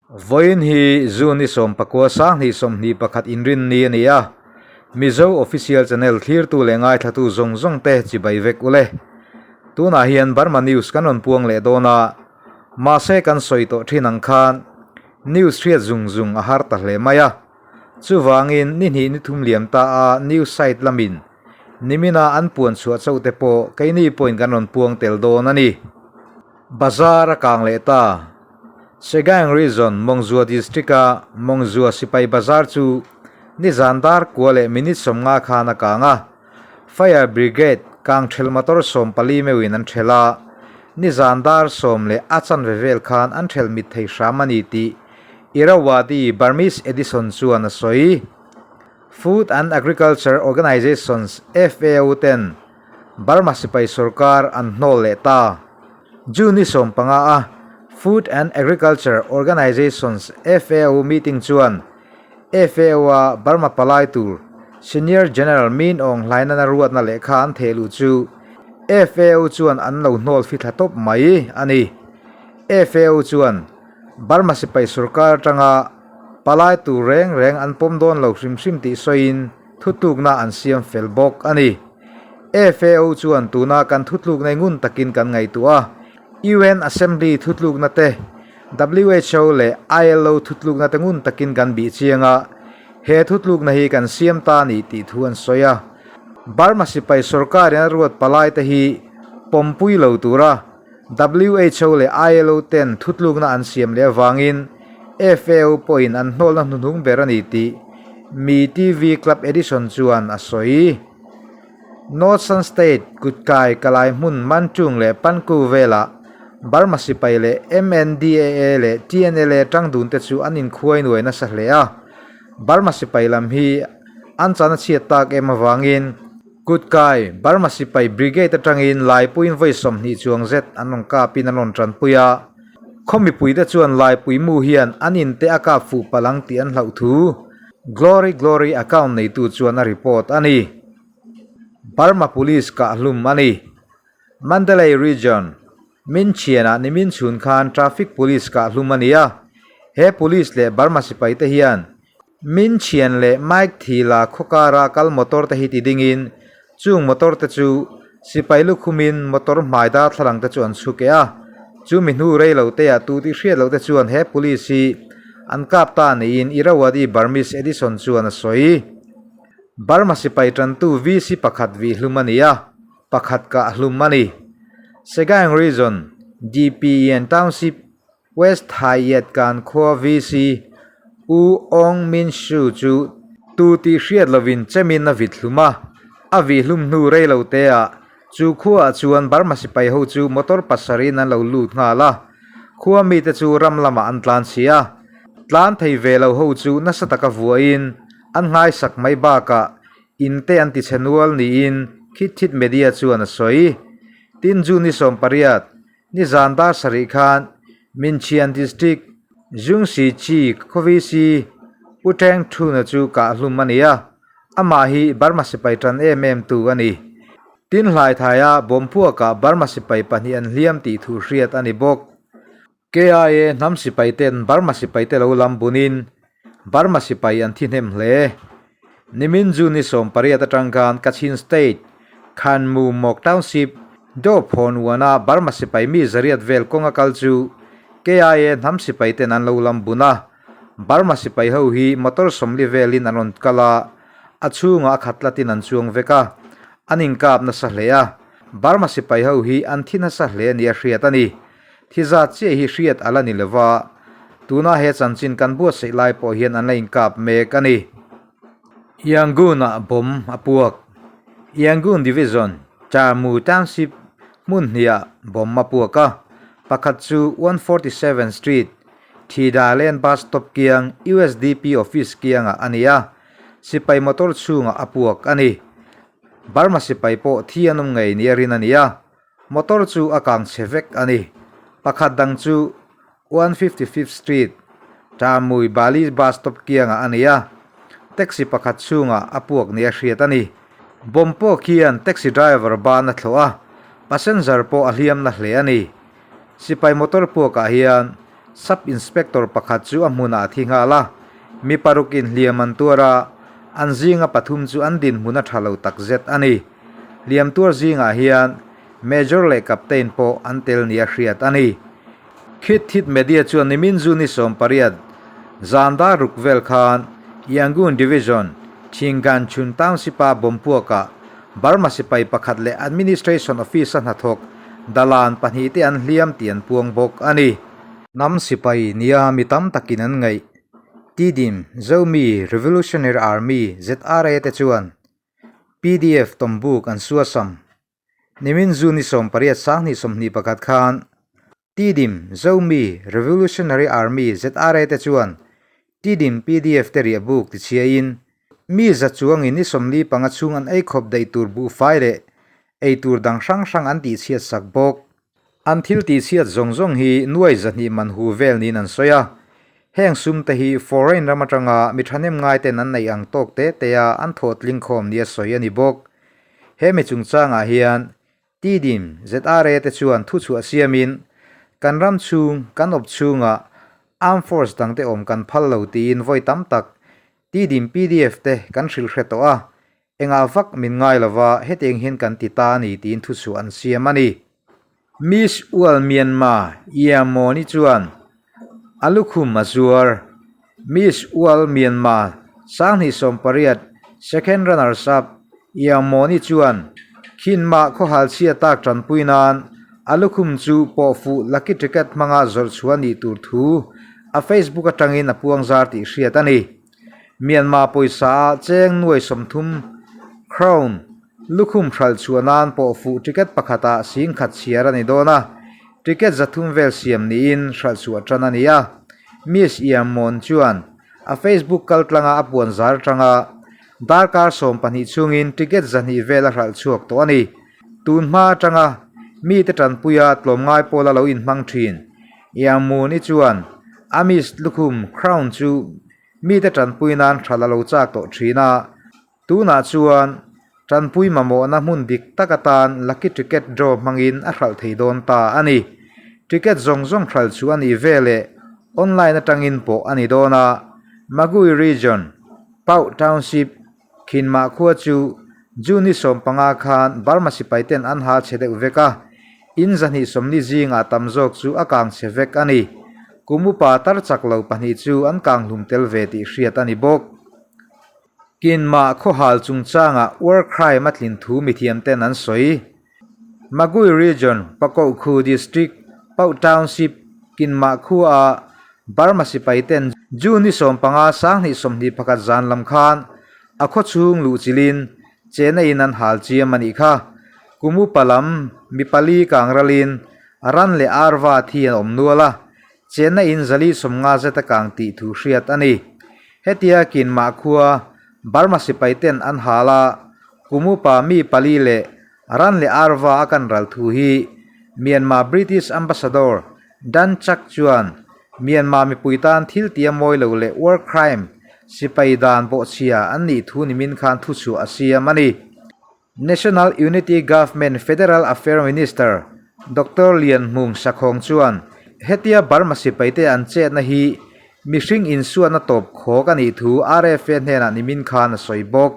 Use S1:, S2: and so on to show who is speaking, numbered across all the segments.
S1: Vawiin hi June ni 19 2021 inrinni a ni a, Mizo Official Channel thlirtu leh ngaithlatu zawng zawng te chibai vek u le. Tunah hian Burma News kan rawn puang leh dawn a, mahse kan sawi tawh thin ang khan News hriat zung zung a har ta hle mai a. Chuvangin ni hnih ni thum liam ta a News site lamin nimina an puan chhuah chauh te pawh keini pawhin kan rawn puang tel dawn a ni. Bazar a kang leh ta. Sagaing Region, Mawngzua District-a Mawngzua Sipai Bazar chu nizan dar kua leh minute 50 khan a kang a. Fire Brigade kang thelh motor 14 meuhin an thelh a, nizan dar sawm leh a chanve vel khan an thelh mit thei hram a ni tih Irrawaddy Burmese Edison chuan a sawi. Food and Agriculture Organizations, FAO, ten Burma sipai sorkar an hnawl leh ta. June ni 15 a Food and Agriculture Organizations, FAO, meeting chuan FAO a Burma palai tur Senior General Min Aung Hlaing nana ruatna lehkha an theh luh chu FAO chuan an lo hnawl fithla tawp mai a ni. FAO chuan Burma sipai sorkar atanga palai tur reng reng an pawm dawn lo hrim hrim tih sawiin thutlukna an siam fel bawk a ni. FAO chuan tuna kan thutlukna ngun takin kan ngaihtuah a, UN Assembly thutlukna te, WHO leh ILO thutlukna te ngun takin kan bih chiang a, he thutlukna hi kan siam ta a ni tih thu an sawi a. Burma sipai sorkarin a ruat palai te hi pawmpui lo tura WHO leh ILO ten thutlukna an siam leh avangin FAO pawhin an hnawlna hnuhnung ber a ni tih Mi TV Club Edition chuan a sawi. North Shan State kutkai kalai hmun Mantung leh Panku velah Burma sipai leh MNDAA leh TNLA tangdun te chu an inkhuai nuai nasa hle a. Burma sipai lam hi an chan a chhiat tak em avangin Kutkai, Burma sipai brigade atangin Laipuiin vawi 20 chuang zet an rawn kapin an rawn tanpui a. Khaw mipuite chuan Laipui mu hian an inte a kap fuh palh ang tih an hlauh thu Glory Glory account neitu chuan a report a ni. Burma Police kah hlum a ni. Mandalay Region, Minchhianah nimin chhun khan Traffic Police kah hlum a ni a. He Police leh Burma sipaite hian Min chhian leh Mike Thila khaw kara kal motor te hi ti dingin chung motor te chu sipai lukhumin motor hmai darthlalang te chu an chhu keh a. Chu mi hnu rei lo te ah tu tih hriat loh te chuan he police hi an kap ta niin Irrawaddy Burmese Edison chuan a sawi. Burma sipai tantu VC pakhat vih hlum a ni a, pakhat kah hlum a ni. Sagaing Region, DPEN Township, West Thaiet kan khua VC U Aung Min Shu chu tu tih hriat lovin chemin a vit hlum a, a vih hlum hnu rei lo te ah chu khuaah chuan Burma sipai ho chu motor pasarih in an lo lut nghal a, khua mite chu ram lamah an tlan chhi a, tlan thei ve lo ho chu nasa taka vuahin an nghaisak mai bakah in te an ti chhe nual niin Khit Thit Media chuan a sawi. Tin June ni 18, Nizan dar sarih khan Minchian District Zhungxi Chi khaw-VC Pu Teng Thuna chu kah hlum a ni a, amah hi Burma sipai tan em em tu a ni. Tin hlai thaia bawmphuakah Burma sipai pahnih an hliam tih thu hriat a ni bawk. KIA hnam sipai ten Burma sipai te lo lam bunin Burma sipai an thi hnem hle. Nimin June ni 18 atang khan Kachin State, Khanmu Mawk Township, Do Phawn Uana Burma sipai mi zariat vel kawnga kal chu KIA hnam sipai ten an lo lam bun a. Burma sipai ho hi motor 40 velin an rawn kal a, a chhungah a khat tlatin an chuang vek a, an inkap nasa hle a. Burma sipai ho hi an thi nasa hle nia hriat a ni. Thi zat chiah hi hriat a la ni lova, tuna he chanchin kan buatsaih lai pawh hian an la inkap mek a ni. Yangon-ah bomb a puak. Yangon Division, Charmu Township hmun hniah bomb a puak a, pakhat chu 147 Street, Thida Lane Bus Stop kiang USDP Office kiangah a ni a, sipai motor chhungah a puak a ni. Burma sipai pawh thi an awm ngei nia rin a ni a. Motor chu a kang chhe vek a ni. Pakhat dang chu 155th Street, Tarmui Bali bus stop kiangah a ni a, taxi pakhat chhungah a puak nia hriat a ni. Bomb pawh khian taxi driver ban a thlawh a, passenger pawh a hliam na hle a ni. Sipai motor puakah hian. Sub Inspector pakhat chu a hmunah a thi nghal a, mi parukin hliam an tuar a, an zinga pathum chu an dinhmun a tha lo takzet a ni. Hliam tuar zingah hian Major leh Captain pawh an tel nia hriat a ni. Khit Thit Media chuan nimin June ni 18, zan dar ruk vel khan Yangon Division, Thinganchhun Township-a Bawmpuakah Burma sipai pakhat leh Administration Office-a hnathawk Dalan pahnihte an hliam tih an puang bawk a ni. Hnam sipai nia mi tam takin an ngaih. Tidim, Zomi Revolutionary Army, ZRA, te chuan pdf tawmbuk an suasam. Nimin June ni 18 2021 khan Tidim, Zomi Revolutionary Army, ZRA, te chuan Tidim pdf te riah buk tichhiain mi za chuangin ni 45 chhung an ei khawp daih tur buhfai leh ei tur dang hrang hrang an tihchhiat sak bawk. An thil tihchhiat zawng zawng hi nuai 200 man hu vel niin an sawi a. Heng sum te hi foreign ram atanga mi thahnem ngai ten an neih ang tawk te te a an thawh tling khawm nia sawi a ni bawk. He mi chungchangah hian Tidim, ZRA te chuan thuchhuah siamin, Kan ram chhung, kan awp chhungah Armed Force dangte awm kan phal lo tiin vawi tam tak Tidim pdf te kan hrilh hre tawh a, engah vak min ngai lova hetiang hian kan ti ta a ni tiin thuchhuah an siam a ni. Miss World Myanmar Yamoni chuan a lukhum a zuar. Miss World Myanmar 2018 second runners-up Yamoni chuan Khinmah khawhal chhia tak tanpui nan a lukhum chu pawh fuh lucky ticket hmanga zawrh chhuah nih tur thu a Facebook atangin a puang zar tih hriat a ni. Myanmar pawisa ah cheng nuai 30 crown lukhum hralh chhuah nan pawh fuh ticket pakhatah 10,000 chhiar a ni dawn a, ticket 300 vel siam niin hralh chhuah tan a ni a. Miss Iamon chuan a Facebook kaltlanga a puan zar atanga darkar 12 chhungin ticket 200 vel a hralh chhuak tawh a ni. Tun hma atanga mite tanpuia tlawmngai pawla lo inhmang thin Iamon-i chuan a Miss lukhum crown chu mite tanpui nan hralh a lo chak tawh thin a. Tunah chuan tanpui mamawhna hmun dik tak atan lucky ticket draw hmangin a hralh thei dawn ta a ni. Ticket zawng zawng hralh chu a nih veleh online atangin pawh a ni dawn a. Magui Region, Pau Township, Khinmah khua chu June ni 15 khan Burma sipai ten an hal chhe deuh vek a, in 240 zingah tam zawk chu a kang chhe vek a ni. Kum upa tar chak lo pahnih chu an kang hlum tel ve tih hriat a ni bawk. Kinmah khawhal chungchangah war crime a tlin thu mithiam ten an sawi. Magui Region, Pakohkhu District, Pau Township, Kinmah khua-ah Burma sipai ten June ni 15 2021 zan lam khan a khaw chhung luh chilin chena in an hal chiam a nih kha. Kum upa lam mi pali kang ralin ran leh arva thi an awm nual a, Chenna in 450 zet a kang tih thu hriat a ni. Hetia Kinmah khua Burma sipai ten an hal a, kum upa mi pali leh ran leh arva a kan ral thu hi Myanmar British Ambassador Dan Chak chuan Myanmar mipui tan thil tia mawi lo leh war crime sipai dan bawhchhia an nih thu nimin khan thuchhuah a siam a ni. National Unity Government Federal Affair Minister Doctor Lian Hmung Sakhawng chuan hetia Burma sipaite an chetna hi mihring insuatna tawp khawk a nih thu RFA hnenah nimin khan a sawi bawk.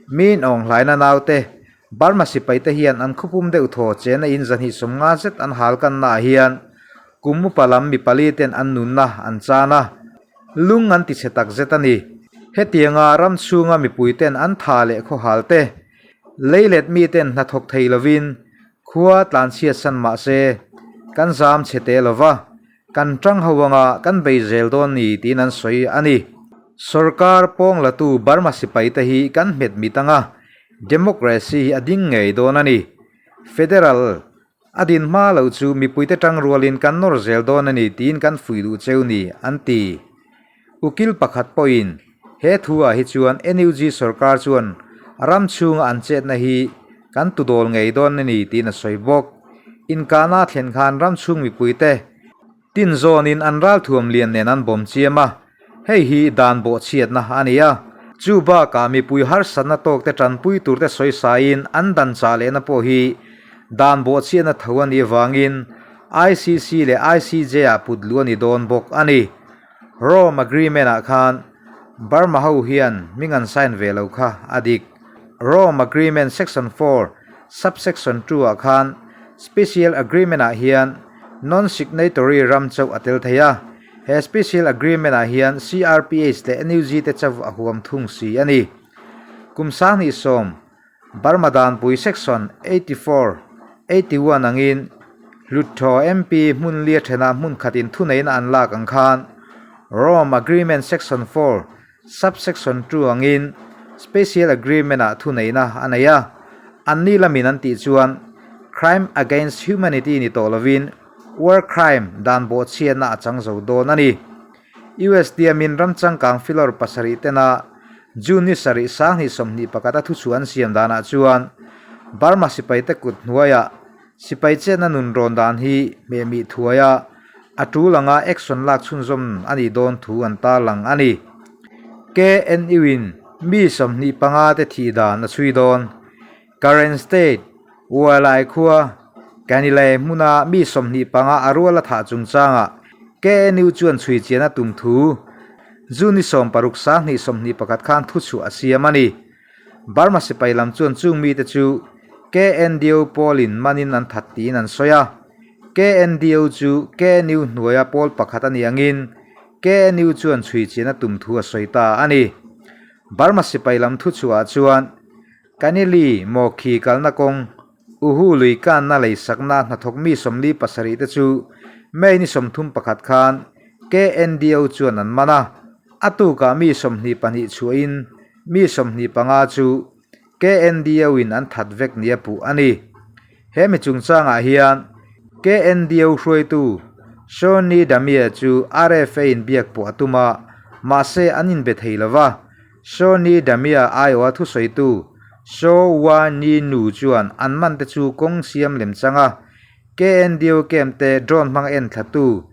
S1: Min awng hlaina naute Burma sipaite hian an khawpum deuh thaw chena in 250 zet an hal kannaah hian kum upa lam mi pali ten an nunna an chan a, lung an tichhe tak zet a ni. Hetianga ram chhunga mipui ten an tha leh khawhal te, leilet mi ten hnathawk thei lovin khua tlanchhiat san mah se, kan zam chhe te lova, kan tang ho anga kan bei zel dawn ni tiin an sawi a ni. Sorkar pawng latu Burma sipai te hi kan hmet mit anga democracy hi a ding ngei dawn a ni. Federal a din hma lo chu mipuite tang rualin kan nawr zel dawn a ni tiin kan fuih duh cheu ni, an ti. Ukil pakhat pawhin he thu ah hi chuan NUG sorkar chuan ram chhunga an chetna hi kan tudawl ngei dawn a ni tiin a sawi bawk. Inkahna thlen khan ram chhung mipuite tin zawnin an ralthuam lian nen an bawm chiam a, hei hi dan bawhchhiatna a ni a. Chu bakah mipui harsatna tawkte tanpui turte sawi saiin an dan chah lehna pawh hi dan bawhchhiatna tho a nih avangin. ICC leh ICJ-ah put luh a ni dawn bawk a ni. Rome Agreement-ah khan Burma ho hian hming an sign ve lo kha a dik. Rome Agreement Section 4, Subsection 2-ah khan Special Agreement-ah hian non-signatory ram chauh a tel thei a. He Special Agreement-ah hian CRPH leh NUG te chauh a huam thung si a ni. Kum 2010 Burma danpui Section 84, 81 angin Hlutthaw MP hmun lia thenah hmun khatin thuneihna an lak ang khan Rome Agreement Section 4, Subsection 2 angin Special Agreement-ah thuneihna a nei a. Anni lamin an tih chuan Crime Against Humanity ni tawh lovin War Crime dan bawhchhiatna a chang zo dawn a ni. US tiamin ram changkang filawr pasarih tena June ni sarih 2021 a thuchhuah an siam danah chuan Burma sipaite kut hnuaiah sipai chetna nun rawn dan hi hmehmih thuaia a tul anga action lak chhunzawm a nih dawn thu an tarlang a ni. KNU-in mi 25 te thih dan a chhui dawn. Karen State, Ualai khua, Kanilai hmuna mi 25 a rual a thah chungchangah KNU chuan chhui chian a tum thu June ni 16 2021 khan thuchhuah a siam a ni. Burma sipai lam chuan chung mite chu KNDO pawlin manin an that tiin an sawi a. KNDO chu KNU hnuaia pawl pakhat a nih angin KNU chuan chhui chian a tum thu a sawi ta a ni. Burma sipai lam thuchhuah chuan Kanili maw khi kalna kawng, Uhu lui kanna lei sakna hnathawk mi 47 te chu May ni 31 khan KNDO chuan an man a, a tukah mi 22 chhuahin mi 25 chu KNDO in an that vek nia puh a ni. He mi chungchangah hian KNDO hruaitu Shoni Damia chu RFA in biak pawh a tum a, mahse an inbe thei lova. Shoni Damia aiawha thusawitu Sho Wa Ni Nu chuan an man te chu kawng siam lem chang a, KNDO camp te drone hmanga en thlatu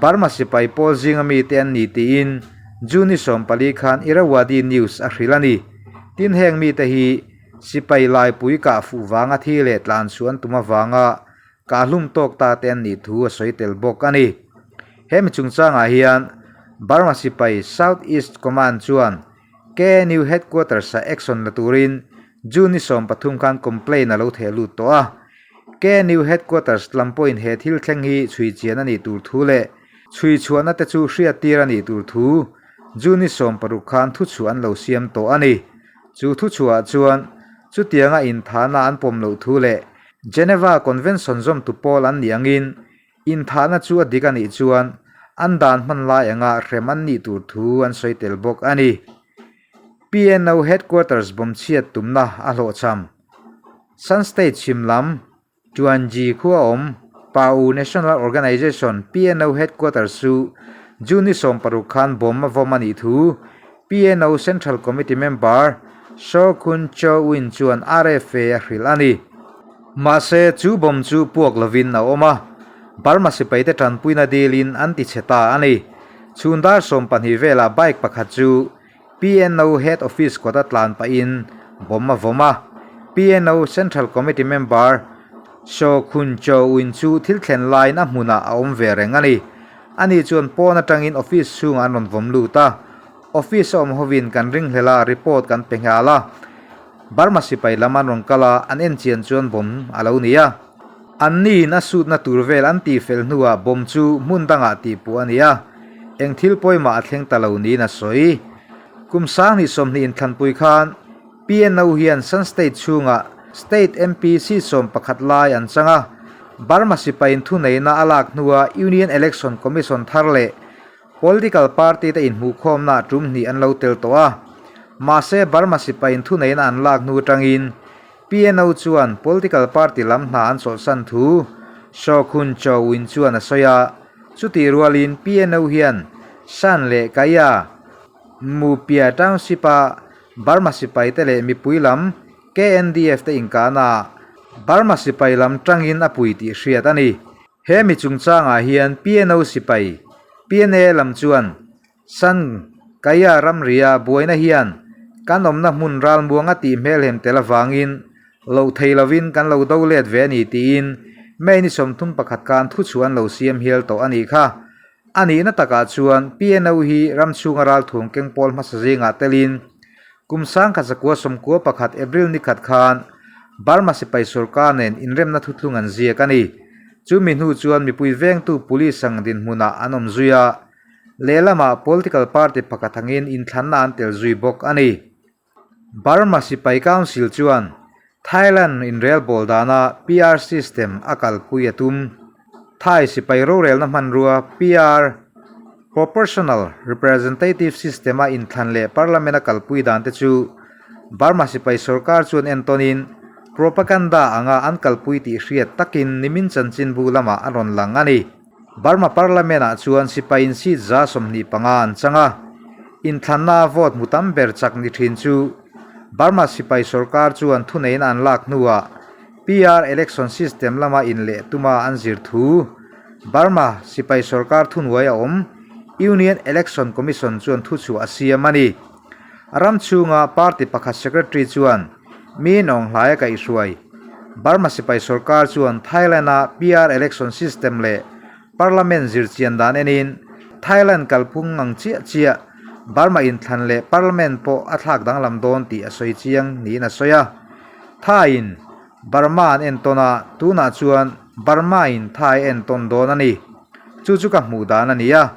S1: Burma sipai pawl zinga mite an ni tiin June ni 14 khan Irrawaddy News a hrilh a ni. Tin heng mite hi sipai laipui kah fuh vanga thi leh tlan chhuah an tum avanga Kahlum tawk ta te an nih thu a sawi tel bawk a ni. He mi chungchangah hian Burma sipai South East Command chuan KNU Headquarters-a action la turin June ni 13 khan complaint a lo theh lut tawh a. KNU Headquarters lam pawhin he thil thleng hi chhui chian a nih tur thu leh chhui chhuahna te chu hriattir a nih tur thu June ni 16 khan thuchhuah an lo siam tawh a ni. Chu thuchhuahah chuan chutianga inthahna an pawm loh thu leh Geneva Convention zawmtu pawl an nih angin inthahna chu a dik a nih chuan an dan hman lai anga hrem an nih tur thu an sawi tel bawk a ni. PNO Headquarters bomb chhiat tumna a hlawhchham. Shan State chhim lam Tuanji khua awm Pa'u National Organization, PNO, Headquarters chu June ni 16 khan bomb a vawm a nih thu PNO Central Committee member Saw Khun Cho Win chuan RFA a hrilh a ni. Mahse, chu bomb chu puak lovin a awm a, Burma sipaite tanpuina dilin an ti chhe ta a ni. Chhun dar 12 velah bike pakhat chu PNO Head Office kawta tlan pahin bomb a vawm a. PNO Central Committee member Saw Khun Cho Win chu thil thlen laiin a hmunah a awm ve reng a ni. Ani chuan pawn atangin office chhungah an rawn vawm lut a. Office a awm hovin kan ringhlel a, report kan pe nghal a. Burma sipai lam an rawn kal a, an en chian chuan bomb a lo ni a. Anniin a sutna tur vel an tihfel hnuah bomb chu hmun dangah tihpuh a ni a, eng thil pawimah a thleng ta lo niin a sawi. Kum 2020 inthlanpui khan PNO hian Shan State chhungah State MP seat 11 lai an chang a, Burma sipaiin thuneihna a lak hnua Union Election Commission thar leh Political party te inhmuhkhawmna tum hnih an lo tel tawh a. Mahse Burma sipaiin thuneihna an lak hnu atangin PNO chuan political party lam hna an chawlhsan thu Saw Khun Cho Win chuan a sawi a, chutih rualin PNO hian Shan leh Kaya Mupia Township-a Burma sipaite leh mipui lam KNDF te inkahnaah Burma sipai lam tangin a pui tih hriat a ni. He mi chungchangah hian PNO sipai, PNA lam chuan San Kaya ramria buaina hian kan awmna hmun ralmuang a tih hmelhem tel avangin loh thei lovin kan lo do let ve a ni tiin May ni 31 khan thuchhuah an lo siam hial tawh a nih kha. A nihna takah chuan PNO hi ram chhunga ralthuam keng pawl hmasa zingah telin kum 1991 April ni khat khan Burma sipai sorkar nen inremna thuthlung an ziak a ni. Chumi hnu chuan mipui vengtu police ang dinhmunah an awm zui a, lehlamah political party pakhat angin inthlanna an tel zui bawk a ni. Burma Sipai Council chuan Thailand inrelbawl dana PR system a kalpui a tum. Thai sipai rorelna hmanrua PR, Proportional Representative System a inthlan leh Parliament a kalpui dan te chu Burma sipai sorkar chuan entawnin propaganda anga an kalpui tih hriat takin nimin chanchinbu lamah a rawn lang a ni. Burma Parliament-ah chuan sipaiin seat 25 an chang a, inthlanna vote hmu tam ber chak ni thin chu Burma sipai sorkar chuan thuneihna an lak hnuah PR election system lama inleh tuma an zir thu Burma sipai sorkar thuhnuai a awm Union Election Commission chuan thuchhuah a siam a ni. A ram chhunga party pakhat secretary chuan mi nawnghlai a kaihhruai. Burma sipai sorkar chuan Thailand-a PR election system leh parliament zirchian dan enin Thailand kalphung ang chiah chiah Burma inthlan leh parliament pawh a thlak danglam dawn tih a sawi chiang niin a sawi a. Thai-in Burma an entawn a, tunah chuan Burma-in Thai a entawn dawn a ni. Chu chu ka hmuh dan a ni a.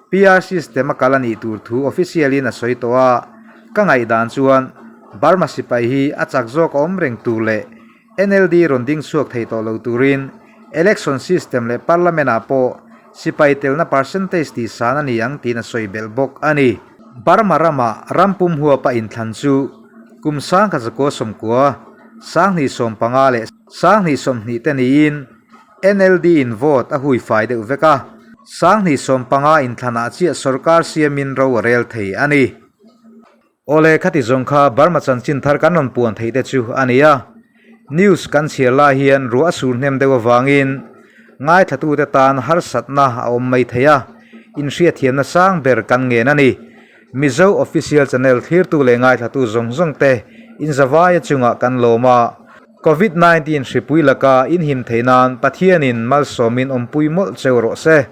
S1: PR system a kal a nih tur thu official in a sawi tawh a, ka ngaihdan chuan Burma sipai hi a chak zawk a awm reng tur leh NLD rawn ding chhuak thei tawh lo turin election system leh parliament ah pawh sipai telna percentage tih san a ni ang tiin a sawi belh bawk a ni. Burma rama ram pum huapa inthlan chu kum 1990, 2015 leh 2020 te niin NLD in vote a hui fai deuh vek a, 2015 inthlanah chiah sorkar siamin ro a rel thei a ni. Awle khati zawng kha Burma chanchin thar kan rawn puan theih te chu a ni a, news kan chhiar lai hian ruah a sur hnem deuh avangin ngaithlatute tan harsatna a awm mai thei a, inhriatthiamna sang ber kan ngen a ni. Mizo Official Channel thlirtu leh ngaithlatu zawng zawng te inzavaia chungah kan lawm a, Covid 19 hripui laka inhim theih nan Pathianin malsawmin awmpui mawlh cheu rawh se.